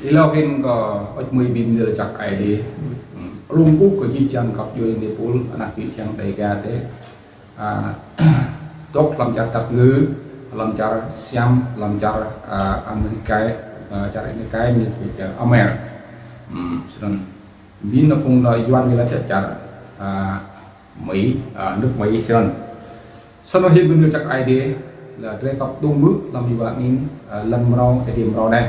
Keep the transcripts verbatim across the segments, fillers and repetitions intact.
Êlâo hĭn kơ ăt mui bi mni lač jăk Aê Diê. Hlăm kơ jih jang găp djuê êpul anak čư̆ čhiăng Dega drei. A, dôk hlăm čar Dap Ngư, hlăm čar Siam, hlăm čar, a, Amêrik, a, čar Amêrik, ñu čar Amer. Hmm, snăn. Bi anăn phung nô Yuăn ñu lač čar, a, Mỹ, a, nước Mỹ snăn. Snăn hĭn bi mni lač jăk Aê Diê, leh drei kăp dŭng mơ̆ hlăm êwa angĭn, a, lăn mrâo, Aê Diê mrâo anei.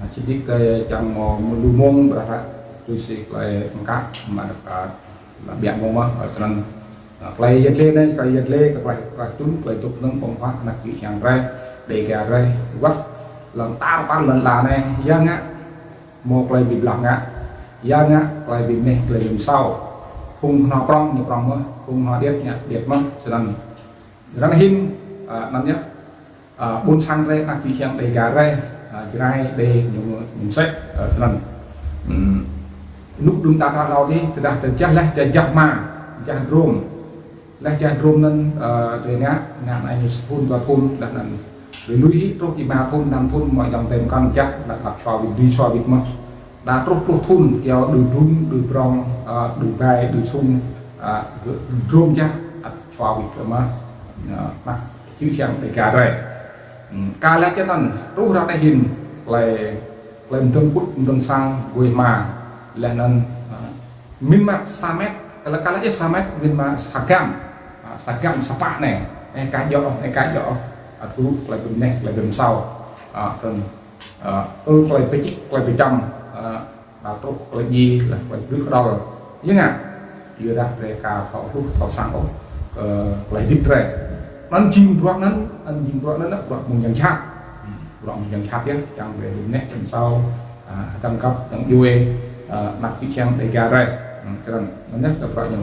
A, sĭt nik drei čiăng mâo mơ̆ng lu mông brah, tui si klei mkă, mă, a, leh ƀiă mâo mơh, a, snăn. A, klei yăl dliê anei, klei yăl dliê, klei, klei tŭn, klei dôk hnơ̆ng ƀơ̆ng huă, anak čư̆ čhiăng drei, Dega drei, wăt, hlăm tar ƀar lăn ala anei, ya ngă, mâo klei bi blah ngă, ya ngă, klei bi mneh, klei bi msao. Phung knhâo prŏng, ñu prŏng mơh, phung knhâo điêt, ñu điêt mơh, snăn. Arăng hĭn, a, anăn yơh, a, ƀuôn sang drei, anak čư̆ čhiăng Dega drei, a, Jrai, Êđê, ñu, ñu msĕ, a, snăn. Hmm. Nuk dŭm ta ka hlâo dih, tơdah tơ jah leh, jah, jah hma, jah drôm. Leh jah drôm anăn, a, drei ngă, ngă anei ñu thŭn, dua thŭn, leh anăn. Drei lui hĭ, truh êma thŭn, năm thŭn, mâo ayŏng adei mkăn jah, leh anăn sua wĭt, dui sua wĭt mơh. Đa truh pluh thŭn, kyâo đu drŭng, đu prŏng, a, đu bai, đu sung, a, drôm jah, ăt sua wĭt mơh, a, anak čư̆ čhiăng Dega drei. Hmm, ka leh kơ anăn, truh ară anei hĭn, klei, klei mdơ̆ng pŭt, mdơ̆ng sang, guê hma, leh anăn, a, mĭn mă sa met, ka leh, ka leh sa met, mĭn mă sa gam, a, sa gam sa pah anei, ơ ka djŏ, ơ ka djŏ, ăt kơ klei bi mneh, klei bi msao, a, tơl, a, tơl klei bi čĭk, klei bi čăm, a, Đa truh klei djiê leh klei blŭ kđăl. Ya ngă, ƀiădah drei ka thâo hluh thâo săng ôh, ơ, klei hdĭp drei. Anăn jing bruă anăn, anăn jing bruă anăn, bruă mơ̆ng yang jhat. Hmm, bruă mơ̆ng yang jhat yơh, čiăng drei bi mneh bi msao, a, hdơ̆ng găp, hdơ̆ng djuê, a, anak čư̆ čhiăng Dega drei. Hmm, snăn, anăn yơh bruă ñu.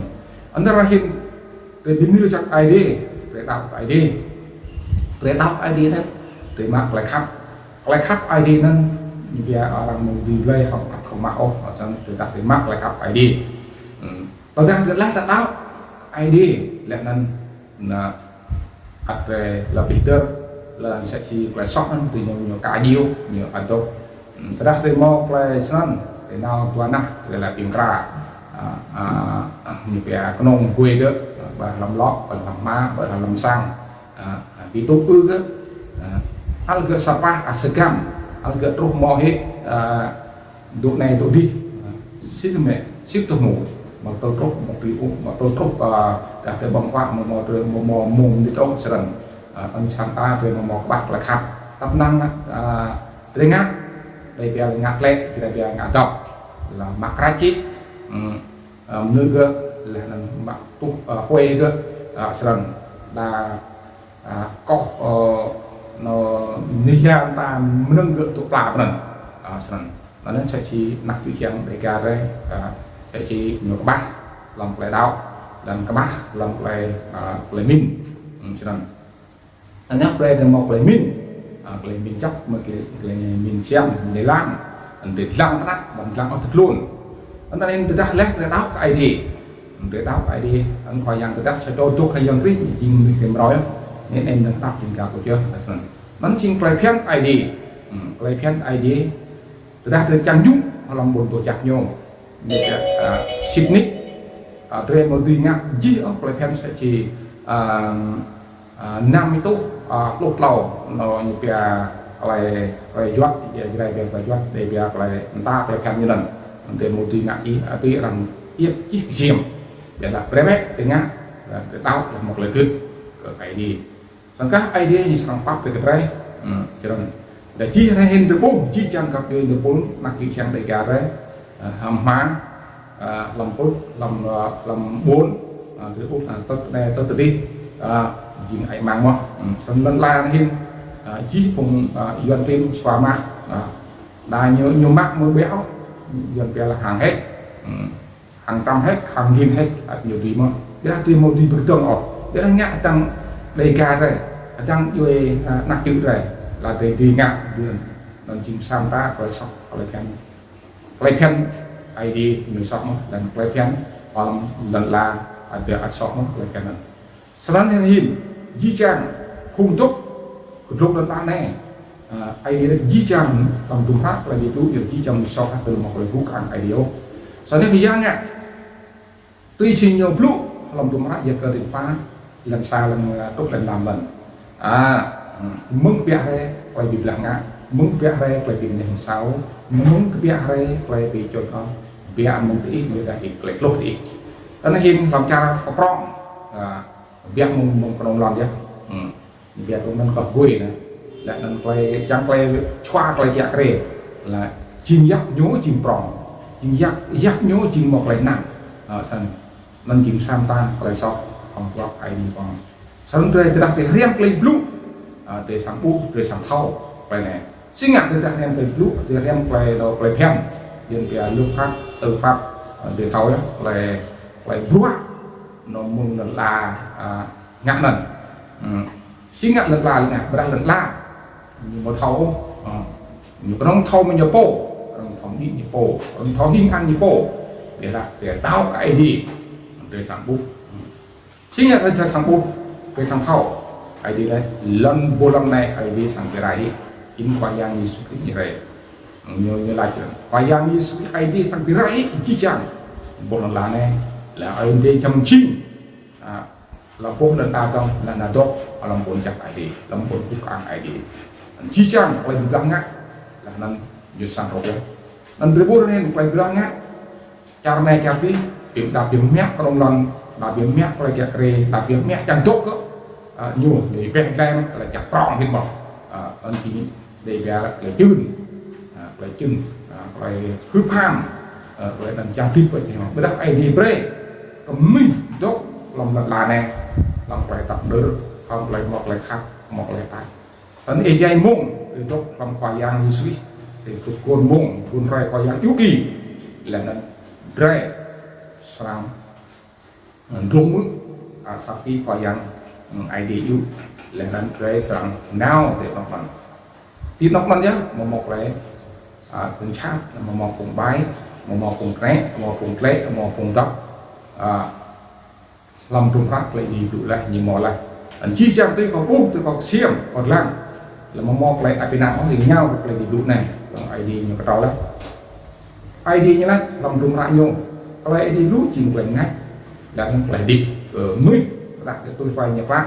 Anăn ară anei hĭn, drei bi mni lač jăk Aê Diê, drei đăo Aê Diê. Drei đăo Aê Diê anăn, drei mă klei khăp. Klei khăp Aê Diê anăn, ñu pia arăng mâo dưi blei hŏng ăt hŏng mă ôh, snăn tơdah drei mă klei khăp Aê Diê. Hmm. Tơdah drei leh ta đăo Aê Diê, leh anăn, na, ăt drei leh bi hdơr, leh anăn msĕ si klei soh anăn, tui ñu, ñu ka djiêu, ñu ăt dôk. Hmm. Tơdah drei mâo klei snăn, drei nao dua nah, drei leh bi mkra. A, a, ñu pia knông guê gơ̆, ƀă hlăm lŏ, ƀă hlăm hma, ƀă hlăm sang. A, a, bi tŭ ư gơ̆, a, ăl gơ̆ sa pah, a, sa gam, ăl gơ̆ truh mâo hĕ, a, dôk anei dôk dih, a, sĭt mơh, sĭt tơ mâo, mâo tơl truh, mâo tui ôh, mâo tơl truh, a, dah tơ ƀơ̆ng huă, mâo, mâo tơ, mâo, mâo mông mnĭt ôh, snăn, a, anăn sang ta, tơ mâo, mâo kƀah klei khăp. Tăp năng, a, drei ngă, drei pia ngă tlĕ, drei pia ngă dŏp. Leh mă krač čĭ, hmm, a, mnư̆ gơ̆, leh anăn mă tuh, a, huê gơ̆, a, snăn, đa a, koh, ơ, nao mni ya mta mnơ̆ng gơ̆ tŭ pla pnăn. A, snăn. Anăn msĕ si anak čư̆ čhiăng Dega drei, a, msĕ si ñu kƀah hlăm klei đăo, leh anăn kƀah hlăm klei, a, klei mĭn. Hmm, snăn. Anăn brei drei mâo klei mĭn. A, klei mĭn jăk, mơ̆ng klei, klei mĭn siam, mĭn êlan. Anăn drei dlăng tnăk, ƀăng dlăng ôh tơ tlôn. Anăn hĭn tơdah leh drei đăo kơ Aê Diê. Drei đăo kơ Aê Diê, anăn Khua Yang tơdah sa čô dôk hŏng Yang Krist, jing mnuih mrâo yơh. Anei anei mnơ̆ng đăo jing ka kơ jơh, snăn. Anăn jing klei bhiăn Aê Diê. Hmm, klei bhiăn Aê Diê. Tơdah drei čiăng jŭm hlăm ƀuôn doh jăk ñu. Ñu pia, a, sĭt nik. A, drei amâo dưi ngă jih ôh klei bhiăn msĕ si, a, a, năm êtuh, a, pluh tlâo, nô ñu pia klei, klei juăt, ya, Jrai pia klei juăt, Êđê pia klei mta klei bhiăn ñu anăn. Drei amâo dưi ngă jih, a, tui arăng iêp jih ksiêm. Ƀiădah brei bĕ drei ngă, a, drei đăo, drei mâo klei gưt kơ Aê Diê. Snăn kơh Aê Diê ñu srăng pap kơ drei. Hmm, snăn. Dah jih ară anei hĭn drei ƀuh, jih jang găp djuê êpul, anak čư̆ čhiăng Dega drei, a, hlăm hma, a, hlăm pŭt, hlăm, a, hlăm ƀuôn, a, drei ƀuh, a, tơl anei, tơl dih, a, jing ai mang mơh. Hmm, snăn lăn ala anei hĭn, a, jih phung, a, Yuăn klin sua mă, a, đa ñu, ñu mă mơ̆ ƀiă ôh, Yuăn pia leh hăng hĕ. Hmm. Hăng tăm hĕ, hăng gĭn hĕ, ăt ñu dưi mơh. Ƀiădah drei amâo dưi bi kdơ̆ng ôh. Ƀiădah ngă hdơ̆ng Dega drei, hdơ̆ng djuê, a, anak čư̆ drei. Leh drei dưi ngă, dưi anăn jing sa mta klei soh, klei bhiăn. Klei bhiăn Aê Diê ñu soh mơh, leh anăn klei bhiăn hlăm lăn ala drei ăt soh mơh, klei bhiăn anăn. Snăn hĭn, jih jang, phung dôk, kơ dlông lăn ala anei. Aê Diê jih jang hlăm hdruôm hră klei Aê Diê blŭ, ñu jih jang msao hăt tơ mâo klei guh kơang Aê Diê ôh. Snăn ya ngă. Tui si ñu blŭ hlăm hdruôm hră Yakơ dĭng pă, êlan sa êlan, ơ, truh êlan năm êlan. A, hmm, mơ̆ng kbiă hriê klei bi blah ngă, mơ̆ng kbiă hriê klei bi mneh msao, mơ̆ng kbiă hriê klei bi čuôt ôh, kbiă mơ̆ng diih, ƀiădah klei tluh diih. Tơdah hĭn hlăm čar kơ prŏng, a, kbiă mơ̆ng, mơ̆ng knŏng lăn yơh. Hmm. Kbiă mơ̆ng anăn kơ hgui anăn. Leh anăn klei, čiăng klei čuă klei kiă kriê. Leh jing yap ñu jing prŏng. Jing yap, yap ñu jing mâo klei năng. A, snăn. Anăn jing sa mta klei soh hŏng bruă Aê Diê prŏng. Snăn drei tơdah drei hriăm klei blŭ, a, drei srăng ƀuh, drei srăng thâo klei anei. Si ngă drei tơdah hriăm klei blŭ, drei hriăm klei đao klei bhiăn. Ƀiădah klei luật pháp, tư pháp, a, drei thâo yơh, klei, klei bruă, ñu mơ̆ng lăn ala, a, ngă anăn. Hmm. Si ngă lăn ala ngă, ƀiădah lăn ala ñu amâo thâo, a, ñu knŏng thâo mơ̆ng ñu pô, knŏng thâo mơ̆ng ñu pô, knŏng thâo hing ang ñu pô. Ƀiădah drei đăo kơ Aê Diê, drei srăng ƀuh. Si ngă drei srăng ƀuh, drei srăng thâo. Aê Diê lač, lăn boh lăn anei Aê Diê srăng bi rai hĕ. Jing Khua Yang Yêsu Krist ñu rai. Ñu, ñu lač, Khua Yang Yêsu Krist Aê Diê srăng bi rai hĕ, jih jang boh lăn ala anei. Leh Aê Diê jăm jing. A, leh boh lăn ala dơ̆ng, leh anăn dôk hlăm ƀuôn jăk Aê Diê, hlăm ƀuôn guh kơang Aê Diê. Jih jang klei bi blah ngă, leh anăn ñu srăng rŏk leh. Anăn drei ƀuh anei klei bi blah ngă, čar anei čar dih, bi đa bi mă knŏng lăn, đa bi mă klei kiă kriê, đa bi mă čiăng dôk kơ, a, ñu, ñu ƀĕ dlăng, klei čar prŏng hĭn mơh. A, anăn jing Dê ƀiă klei čŭn, a, klei čŭn, a, klei hưp ham, a, klei anăn čiăng hdĭp klei čŭn. Ƀiădah Aê Diê brei kơ mnuih dôk hlăm lăn ala anei, hlăm klei tăp mđơr, hlăm klei mâo klei khăp, mâo klei êpat. Snăn êjai mmông drei dôk hlăm Khua Yang Yêsu Krist, drei dôk guôn mmông, guôn hrei Khua Yang yŭ ki, leh anăn drei srăng Drông mơh, a, sa ti Khua Yang, hmm, Aê Diê yŭ, leh anăn drei srăng nao ti anôk anăn. Ti anôk anăn yơh, amâo mâo klei, a, phung čhat, amâo mâo phung ƀai, amâo mâo phung krĕ, amâo mâo phung tlĕ, amâo mâo phung dăp, a, hlăm hdruôm hră klei Aê Diê blŭ leh, ñu mâo leh. Anăn jih jang tui kâo ƀuh, tui kâo ksiêm, kâo dlăng. Leh amâo mâo klei ăt ênang ôh, leh nao kơ klei Aê Diê blŭ anei, hlăm Aê Diê ñu ktrâo leh. Aê Diê ñu lač hlăm hdruôm hră ñu, klei Aê Diê blŭ jing klei mngač, leh anăn klei hdĭp, ơ, mnuih, tơdah drei tui klei ñu pă.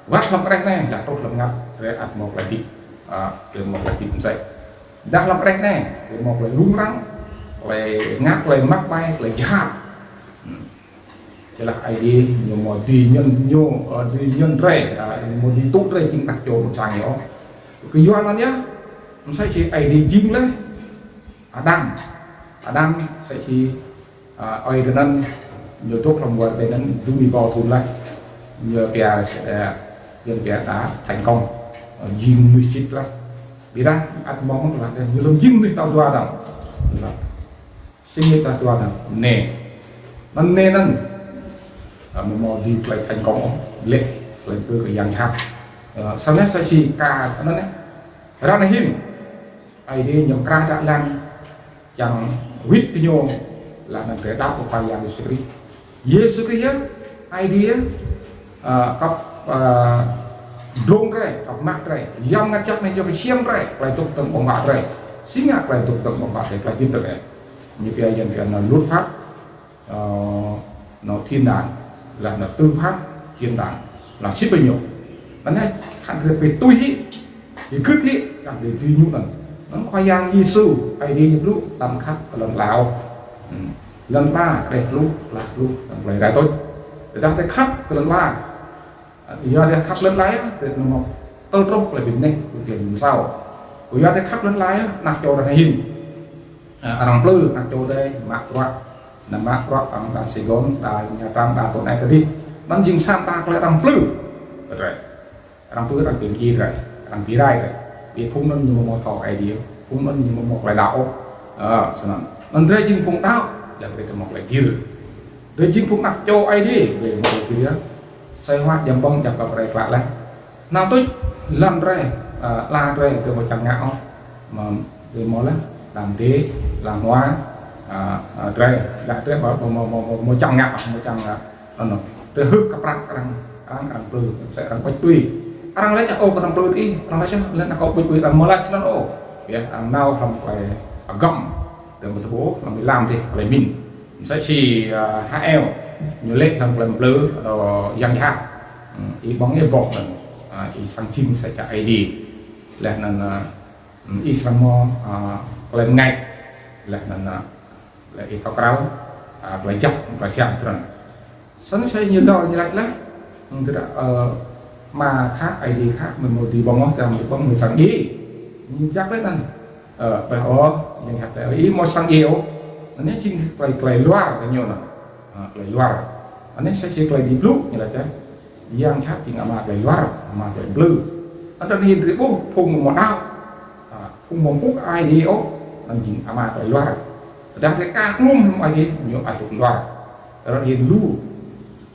Wăt hlăm kđeh anei, dah truh hlăm mngăt, drei ăt mâo klei hdĭp, a, drei mâo klei hdĭp msĕ. Dah hlăm kđeh anei, drei mâo klei rŭng răng, klei ngă, klei măk ƀai, klei jhat. Hmm. Čiăng lač Aê Diê ñu amâo dưi ñăn ñu, ơ, dưi ñăn drei, a, amâo dưi tŭ drei jing anak čô ƀuôn sang ñu ôh. Kyua anăn yơh, msĕ si Aê Diê jing leh Ađam. Ađam msĕ si, a, ơi adei anăn, ñu dôk hlăm war adei anăn, dŭm êbâo thŭn leh. Ñu pia, ơ, ñu pia đa thành công. Ơ, jing mnuih sĭt leh. Ƀiădah ăt mâo mơh leh, ñu lŏ jing mnuih tal dua dơ̆ng. Si ngă tal dua anăn, mniê. Anăn mniê anăn, a, amâo mâo dưi klei thành công ôh, lĕ klei kơ yang jhat. A, snăn msĕ si ka anăn anei. Ară anei hĭn, Aê Diê ñu mkra êlan čiăng wĭt kơ ñu, leh anăn drei đăo kơ Khua Yang Yêsu Krist. Yêsu Krist yơh, Aê Diê, a, kăp, a, drông drei, kăp mă drei, Yang Mngăt Jăk anei jing ksiêm drei, klei dôk dơ̆ng ƀơ̆ng huă drei. Si ngă klei dôk dơ̆ng ƀơ̆ng huă drei, klei hdĭp drei. Ñu pia, ñu pia anăn luật pháp, ơ, anăn thiên đàng, leh anăn tư pháp thiên đàng, leh sĭt bi ñu. Anăn anei, khăn drei bi tui hĕ, bi gưt hĕ, kăn drei tui ñu anăn. Anăn Khua Yang Yêsu, Aê Diê ñu blŭ, đăm khăp kơ lăn ala ôh. Hmm. Lăn ala, kđeh tluh, klah tluh, lăn ala rai tuč. Tơdah drei khăp kơ lăn ala, yua drei khăp lăn ala yơh, drei amâo mâo tơl truh klei bi mneh, klei bi msao. Kyua drei khăp lăn ala yơh, anak čô drei hĭn. A, arăng mplư, anak čô drei, mă bruă, anăn mă bruă, arăng đa Sài Gòn, đa Nha Trang, đa tơ anei tơ dih. Anăn jing sa mta klei arăng mplư. Drei. Arăng mplư, arăng bi mdjiê drei, arăng bi rai drei. Bi phung anăn ñu amâo mâo thâo Aê Diê, phung anăn ñu amâo mâo klei đăo ôh. A, snăn. Anăn drei jing phung đăo, leh drei amâo mâo klei gĭr. Drei jing phung anak čô Aê Diê, drei mâo klei gĭr. Asei huă jăm ƀơ̆ng jăm kăp drei klă leh. Nao tuč lăn drei, a, ala drei, drei amâo čiăng ngă ôh. Mă, drei mâo leh, đam dê, lăn hua, a, a, drei, dah drei amâo, amâo, amâo, amâo, amâo čiăng ngă, amâo čiăng ngă, anăn. Drei hưp kơ prăk arăng, arăng, arăng mplư, msĕ arăng ƀuč tui. Arăng lač ôh, kơ arăng plư ih, arăng lač ôh, leh anăn kâo ƀuh ƀuh arăng mâo lač snăn ôh. Ya, arăng nao hlăm klei agăm, dơ̆ng kơ tơpô, hlăm êlam dih, klei mĭn. Msĕ si, ah, H L, ñu lĕ hlăm klei mplư, ơ, yang jhat. Hmm, ih ƀơ̆ng ih boh anăn, ah, ih srăng jing sa čô Aê Diê. Leh anăn, ah, hmm, ih srăng mâo, ah, klei mngač. Leh anăn, ah, leh ih thâo kral, ah, klei jăk, klei siam snăn. Snăn sa ñu lŏ ñu lač leh. Hmm, tơdah, ơ, ama khă, Aê Diê khă, mĭn mâo dưi ƀơ̆ng ôh, tơdah mĭn ƀơ̆ng mĭn srăng djiê. Ñu jăk leh anăn. Ơ, ƀiădah ôh, yang jhat leh, ih mâo srăng djiê ôh. Anăn jing klei, klei luar kơ ñu anăn. Ah, klei luar. Anăn sa čô klei bi blŭ ñu lač, yang jhat jing ama klei luar, ama klei mplư. Anăn hĭn drei ƀuh phung amâo đăo, ah, phung amâo mpŭ Aê Diê ôh, anăn jing ama klei luar. Tơdah drei ka kluôm hlăm Aê Diê, ñu ăt dôk luar. Anăn hĭn lu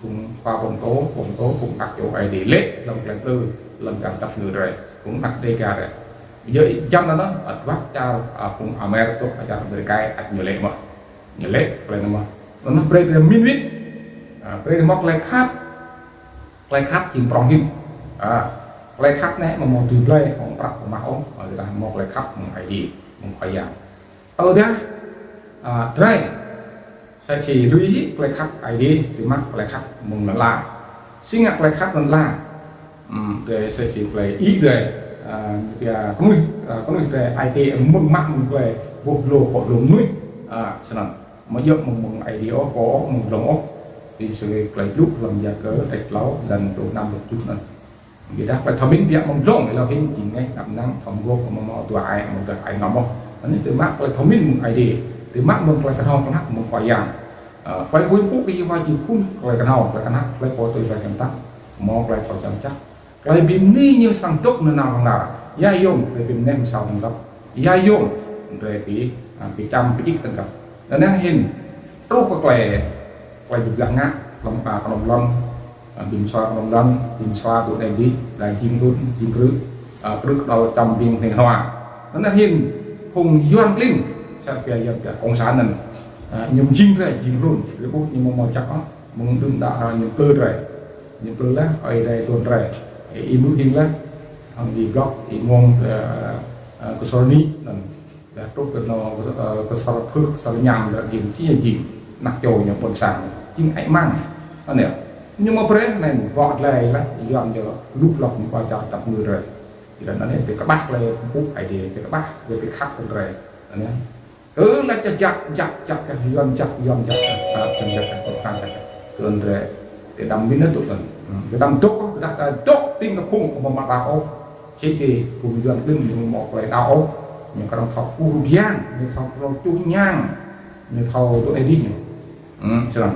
phung khua pô mtô, pô mtô, phung anak čô Aê Diê lĕ hlăm klei mplư, hlăm čar dap ngư drei, phung anak Dega drei. Yơh, jăn anăn, ăt wăt čar, ah, phung Amer tŭ, čar Amêrika, ăt ñu lĕ mơh. Ñu lĕ klei anăn mơh. Anăn brei drei mĭn wĭt. Ah, brei drei mâo klei khăp. Klei khăp jing prŏng hĭn. Ah, klei khăp anei amâo mâo tui blei hŏng prăk hŏng mah ôh, ah, tơdah mâo klei khăp mơ̆ng Aê Diê, mơ̆ng Khua Yang. Tơdah, ah, drei sa čô lui klei khăp Aê Diê, drei mă klei khăp mơ̆ng lăn ala. Si ngă klei khăp lăn ala. Hmm, drei sa čô klei ih drei, ah, pia knuih, ah, knuih drei ai tiê mơ̆ng mah mơ̆ng klei boh dlô kơ dlô mnuih, ah, snăn. Amâo djŏ mơ̆ng, mơ̆ng Aê Diê ôh, pô ôh, mơ̆ng dlông ôh. Ti sa klei blŭ hlăm Yakơ kdrêč tlâo, êlan pluh năm pluh kjuh anăn. Ƀiădah klei thâo mĭn biă mơ̆ng dlông, êlâo hĭn jing ngeh, êđăp ênang, thâo mgôp, amâo mâo dua ai, amâo dua ai ngăm ôh. Anăn drei mă klei thâo mĭn mơ̆ng Aê Diê. Drei mă mơ̆ng klei knhâo knhăk mơ̆ng Khua Yang. Ơ, klei huĭ mpŭ kơ Yêhôwa jing phŭn klei knhâo, klei knhăk, klei pô tui klei kăn tăk, mâo klei thâo čiăng jăk. Klei bi mni ñu srăng dôk nanao hlŏng lar. Ya yuôm klei bi mneh msao tơngăp. Ya yuôm drei bi, ah, bi čăm bi djik tơngăp. Anăn hĭn truh kơ klei, klei bi blah ngă, hlăm, ah, knŏng lăn, ah, bi msua knŏng lăn, bi msua tŭ anei dih, leh jing hlŭn, jing krư̆, ah, krư̆ kđăl čăm ƀing hnei hnua. Anăn hĭn phung Yuăn klin, sa pia Yuăn pia cộng sản anăn, ah, ñu jing drei, jing hlŭn, drei ƀuh ñu amâo mâo jăk ôh. Mơ̆ng đưm đă hra ñu plư drei. Ñu plư leh, ơi drei tuôn drei. Ih ƀuh hĭn leh, hŏng ih blŏk, ih mơ̆ng, ơ, ơ, kơ sor ni, anăn. Leh truh kơ anôk, ơ, kơ sor phưk, sor ñam, leh jing, si jing. Anak čô ñu ƀuôn sang. Jing ai mang. Anei. Ñu mâo brei, anei, gŏ dlai leh, Yuăn ñu lŭk lŏk mơ̆ng čar dap ngư drei. Ih leh anăn, anei, bi kƀah klei mpŭ Aê Diê, bi kƀah, bi khăp kơ drei. Anei. Ơ, lač jăk, jăk, jăk, jăk, Yuăn jăk, Yuăn jăk, jăk, jăk, jăk, jăk, jăk, jăk. Kơ drei, drei đăm mĭn tŭ kơ. Hmm, drei đăm dôk, dah, dah dôk tĭng kơ phung amâo mă đăo ôh. Čih ti phung Yuăn klin ñu amâo mâo klei đăo ôh. Ñu knŏng thâo kkuh rup yang, ñu thâo knŏng čuh ñang, ñu thâo tŭ anei dih ñu. Hmm, snăn.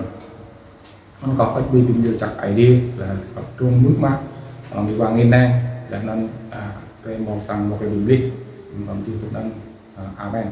Anăn kâo kăč bi bi mjăl čăk Aê Diê, leh anăn kâo trông mưč mă, hlăm êwa angĭn anei, leh anăn, ah, drei mâo sang mâo klei bi mlih, hlăm jih tŭ anăn, ah, amen.